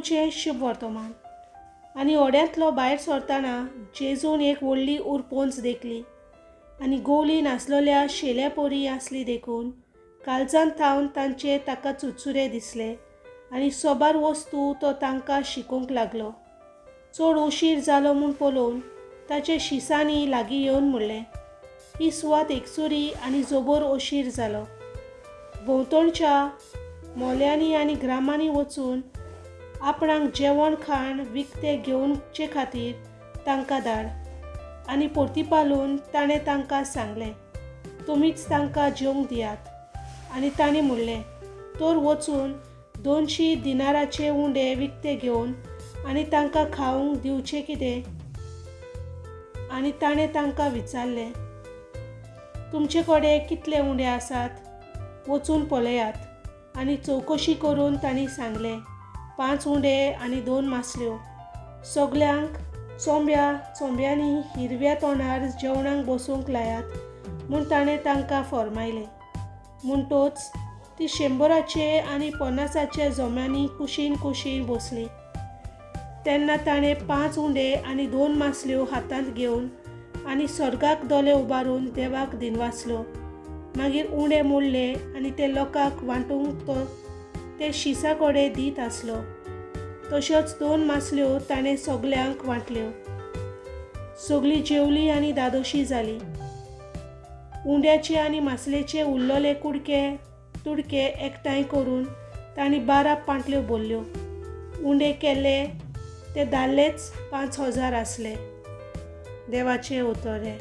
प्रभूचें शुभवर्तमान. आनी होड्यांतलो भायर सरतना जेजून एक व्हडली उरपोंच देखली आनी गोवली नासलेल्या शेल्या पोरी आसली देखून काळजांत थावन तांचे ताका चुरचुरे दिसले आनी सोबार वस्तू तो तांकां शिकोवंक लागलो. चड उशीर जालो म्हूण पळोवन ताचे शिसांनी लागीं येवन म्हणलें, ही सुवात एकसुरी आनी जोबोर अशीर जालो. भोंवतणच्या मोल्यांनी आनी ग्रामांनी वचून आपणाक जेवण खाण विकतें घेवचे खातीर तांकां धाड. आनी परतिपालून ताणें तांकां सांगलें, तुमीच तांकां जेवंक दियात. आनी तांणी म्हणलें, तर वचून 200 दिनाराचे उंडे विकते घेवन आनी तांकां खावंक दिवचें कितें? आनी ताणें तांकां विचारलें, तुमचे कडेन कितले उंडे आसात? वचून पळयात. आनी चवकशी करून तांणी सांगलें, 5 उंडे आनी 2 मासल्यो. सगल्यांक चोंब्या चोंब्यांनी हिरव्या तोंडार जेवणाक बसूंक लायात म्हूण ताणें तांकां फर्मायलें. म्हणटोच ती 100 आनी 50 जोम्यांनी कुशीन कुशीन बसली. तेन्ना ताणें 5 उंडे आनी 2 मासल्यो हातांत घेवन आनी स्वर्गाक दोले उबारून देवाक दिनवासलो. मागीर उंडे मोडले आनी ते लोकांक वांटूंक तो ते शिसा कडेन दीत आसलो. तश्योच 2 मासल्यो ताणें सगल्यांक वांटल्यो. सगळीं जेवली आनी दादोशी जाली. उंड्याचे आनी मासलेचे उरलेले कुडके तुडके एकठांय करून तांणी 12 पांटल्यो भरल्यो. उंडे केले ते दादलेच 5000 आसले. देवाचें उतर हें.